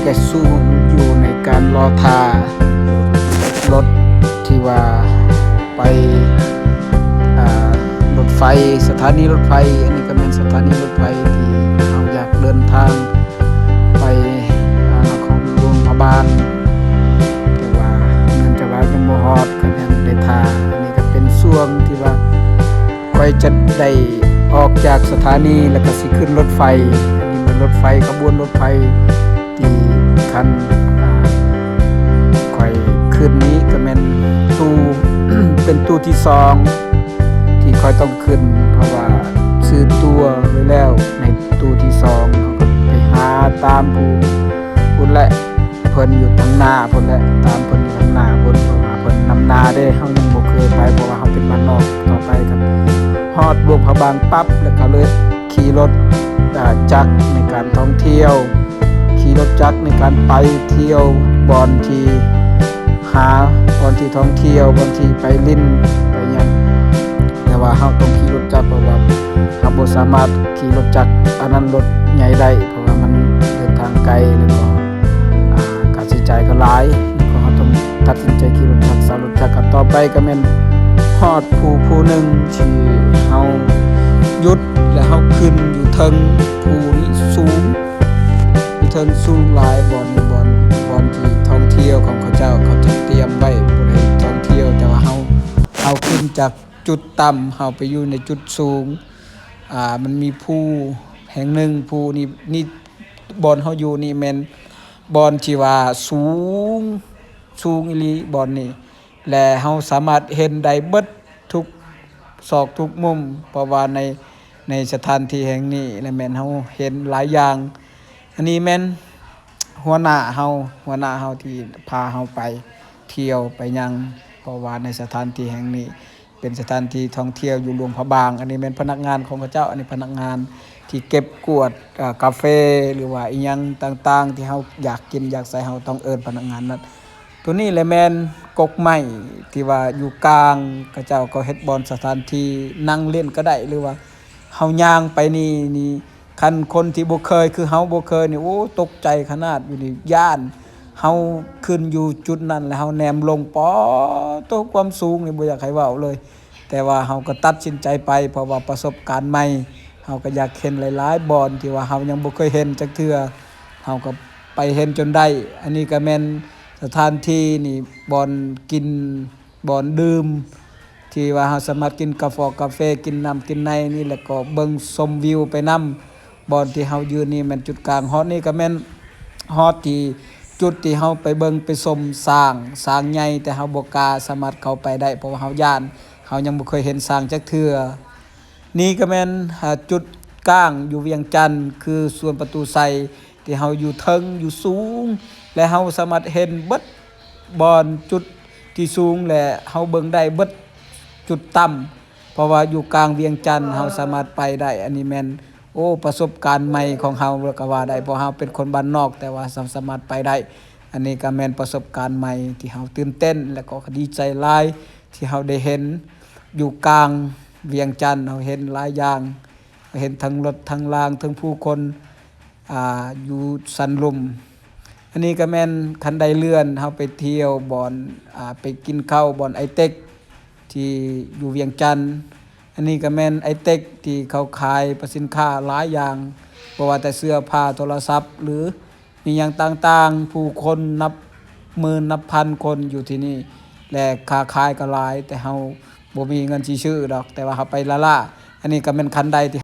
ແກ່ສູນຢູ່ໃນການລໍຖ້າລົດທີ່ວ່າໄປ ອ່າ ລົດໄຟ, ສະຖານີລົດໄຟ. ອັນນີ້ກໍແມ່ນສະຖານີລົດໄຟທີ່ເຮົາຢາກເດີນທາງໄປ ອ່າ ນະຄອນຫຼວງພະບາງ, ແຕ່ວ່າເນື່ອງຈາກວ່າຍັງບໍ່ຮອດ ກໍຍັງໄດ້ຖ້າ. ອັນນີ້ກໍເປັນຊ່ວງທີ່ວ່າຂ້ອຍຈະໄດ້ອອກຈາກສະຖານີ ແລ້ວກໍຊິຂຶ້ນລົດໄຟ. ອັນນີ້ແມ່ນລົດໄຟ, ຂະບວນລົດໄຟ ທີ່ຄັນ ອ່າ ຂ້ອຍຂຶ້ນນີ້ກໍແມ່ນຕູ້ ເປັນຕູ້ທີສອງທີ່ຂ້ອຍຕ້ອງຂຶ້ນ, ເພາະວ່າຊື້ຕົ໋ວໄວ້ແລ້ວໃນຕູ້ທີສອງ. ເຮົາກໍໄປຫາຕາມຜູ້ພຸ້ນແຫຼະ, ເພິ່ນຢູ່ທາງໜ້າພຸ້ນແຫຼະ, ຕາມເພິ່ນຢູ່ທາງໜ້າພຸ້ນ, ເພາະວ່າເພິ່ນນຳໜ້າເດ້. ເຮົາຍັງບໍ່ເຄີຍໄປ ເພາະວ່າເຮົາເປັນບ້ານນອກ. ຕໍ່ໄປກໍຮອດຫຼວງພະບາງປັບ ແລ້ວກໍເລີຍຂີ່ລົດ ອ່າ ຈັກໃນການທ່ອງທ່ຽວ ຂີ່ລົດຈັກໃນການໄປທ່ຽວບ່ອນທີ່ຫາ ບ່ອນທີ່ທ່ອງທ່ຽວ ບ່ອນທີ່ໄປຫຼິ້ນໄປຫຍັງ. ແຕ່ວ່າເຮົາຕ້ອງຂີ່ລົດຈັກ ເພາະວ່າເຮົາບໍ່ສາມາດຂີ່ລົດຈັກ ອັນນັ້ນ ລົດໃຫຍ່ໄດ້, ເພາະວ່າມັນເດີນທາງໄກ ແລ້ວກໍ ອ່າ ຄ່າໃຊ້ຈ່າຍກໍຫຼາຍ, ແລ້ວກໍເຮົາຕ້ອງຕັດສິນໃຈຂີ່ລົດຈັກ ເຊົ່າລົດຈັກ. ກໍຕໍ່ໄປກໍແມ່ນຮອດພູ ພູໜຶ່ງທີ່ເຮົາຢຸດ ແລະເຮົາຂຶ້ນຢູ່ເທິງພູນີ້ສູງ ຢູ່ເທິງສູງຫຼາຍ. ບ່ອນນີ້ ບ່ອນ ບ່ອນທີ່ທ່ອງທ່ຽວຂອງເຂົາເຈົ້າ ເຂົາຈະຕຽມໄວ້ຜູ້ໃດທ່ອງທ່ຽວ, ແຕ່ວ່າເຮົາ ເຮົາຂຶ້ນຈາກຈຸດຕ່ຳ ເຮົາໄປຢູ່ໃນຈຸດສູງ. ອ່າ ມັນມີພູແຫ່ງໜຶ່ງ, ພູນີ້ ນີ້ ບ່ອນເຮົາຢູ່ນີ້ແມ່ນບ່ອນທີ່ວ່າສູງ ສູງອີ່ຫຼີບ່ອນນີ້. ແລະເຮົາສາມາດເຫັນໄດ້ເບິດທຸກຊອກທຸກມຸມ, ເພາະວ່າໃນ ໃນສະຖານທີ່ແຫ່ງນີ້ ແລະແມ່ນເຮົາເຫັນຫຼາຍຢ່າງ. ອັນນີ້ແມ່ນຫົວໜ້າເຮົາ ຫົວໜ້າເຮົາທີ່ພາເຮົາໄປທ່ຽວໄປຫຍັງ, ເພາະວ່າໃນສະຖານທີ່ແຫ່ງນີ້ເປັນສະຖານທີ່ທ່ອງທ່ຽວຢູ່ຫຼວງພະບາງ. ອັນນີ້ແມ່ນພະນັກງານຂອງເຂົາເຈົ້າ, ອັນນີ້ພະນັກງານທີ່ເກັບກວດ ເອີ ກາເຟ ຫຼືວ່າອີ່ຫຍັງຕ່າງໆ ທີ່ເຮົາຢາກກິນຢາກໃຊ້ ເຮົາຕ້ອງເອີ້ນພະນັກງານນັ້ນ. ໂຕນີ້ແຫຼະແມ່ນກົກໄມ້ທີ່ວ່າຢູ່ກາງ, ເຂົາເຈົ້າກໍເຮັດບ່ອນສະຖານທີ່ນັ່ງຫຼິ້ນກໍໄດ້ ຫຼືວ່າເຮົາຍ່າງໄປນີ້ ນີ້ ຄັນຄົນທີ່ບໍ່ເຄີຍ ຄືເຮົາບໍ່ເຄີຍນີ້ ໂອ້ ຕົກໃຈຂະໜາດຢູ່ນີ້ ຢ້ານ. ເຮົາຂຶ້ນຢູ່ຈຸດນັ້ນ ແລ້ວເຮົາແນມລົງ ປາໂຕ ຄວາມສູງນີ້ບໍ່ຢາກໃຫ້ເວົ້າເລີຍ. ແຕ່ວ່າເຮົາກໍຕັດສິນໃຈໄປ ເພາະວ່າປະສົບການໃໝ່, ເຮົາກໍຢາກເຫັນຫຼາຍໆບ່ອນທີ່ວ່າເຮົາຍັງບໍ່ເຄີຍເຫັນຈັກເທື່ອ, ເຮົາກໍໄປເຫັນຈົນໄດ້. ອັນນີ້ກໍແມ່ນສະຖານທີ່ນີ້ ບ່ອນກິນ ບ່ອນດື່ມ ທີ່ວ່າເຮົາສາມາດກິນກາຟອກກາເຟ ກິນນ້ຳກິນໃນນີ້ ແລ້ວກໍເບິ່ງຊົມວິວໄປນຳ. ບ່ອນທີ່ເຮົາຢືນນີ້ແມ່ນຈຸດກາງ. ຮອດນີ້ກໍແມ່ນຮອດທີ່ ຈຸດທີ່ເຮົາໄປເບິ່ງໄປຊົມຊ້າງ, ຊ້າງໃຫຍ່ ແຕ່ເຮົາບໍ່ກ້າສາມາດເຂົ້າໄປໄດ້ ເພາະວ່າເຮົາຢ້ານ, ເຮົາຍັງບໍ່ເຄີຍເຫັນຊ້າງຈັກເທື່ອ. ນີ້ກໍແມ່ນ ອ່າ ຈຸດກາງຢູ່ວຽງຈັນ ຄືສວນປະຕູໄຊ ທີ່ເຮົາຢູ່ເທິງ ຢູ່ສູງ ແລະ ເຮົາສາມາດເຫັນເບິດບ່ອນຈຸດທີ່ສູງ ແລະ ເຮົາເບິ່ງໄດ້ເບິດຈຸດຕ່ຳ ເພາະວ່າຢູ່ກາງວຽງຈັນ ເຮົາສາມາດໄປໄດ້. ອັນນີ້ແມ່ນ ໂອ້ ປະສົບການໃໝ່ຂອງເຮົາກໍວ່າໄດ້ ເພາະເຮົາເປັນຄົນບ້ານນອກ ແຕ່ວ່າສາ ສາມາດໄປໄດ້. ອັນນີ້ກໍແມ່ນປະສົບການໃໝ່ທີ່ເຮົາຕື່ນເຕັ້ນ ແລະ ກໍດີໃຈຫຼາຍທີ່ເຮົາໄດ້ເຫັນ. ຢູ່ກາງວຽງຈັນ ເຮົາເຫັນຫຼາຍຢ່າງ, ເຫັນທັງລົດທັງລາງ ທັງຜູ້ຄົນ ອ່າ ຢູ່ສັນລຸ່ມ. ອັນນີ້ກໍແມ່ນຄັນໄດເລື່ອນ ເຮົາໄປທ່ຽວບ່ອນ ອ່າ ໄປກິນເຂົ້າບ່ອນໄອເຕັກ ທີ່ຢູ່ວຽງຈັນ. ອັນນີ້ກໍແມ່ນໄອເຕັກທີ່ເຂົາຂາຍປະສິນຄ້າຫຼາຍຢ່າງ, ບໍ່ວ່າແຕ່ເສື້ອຜ້າ ໂທລະສັບ ຫຼື ມີຫຍັງຕ່າງໆ. ຜູ້ຄົນນັບໝື່ນນັບພັນຄົນຢູ່ທີ່ນີ້ ແລະ ຄ້າຂາຍກໍຫຼາຍ, ແຕ່ເຮົາບໍ່ມີເງິນຊິຊື້ດອກ, ແຕ່ວ່າເຮົາໄປລ້າໆ. ອັນນີ້ກໍແມ່ນຄັນໄດທີ່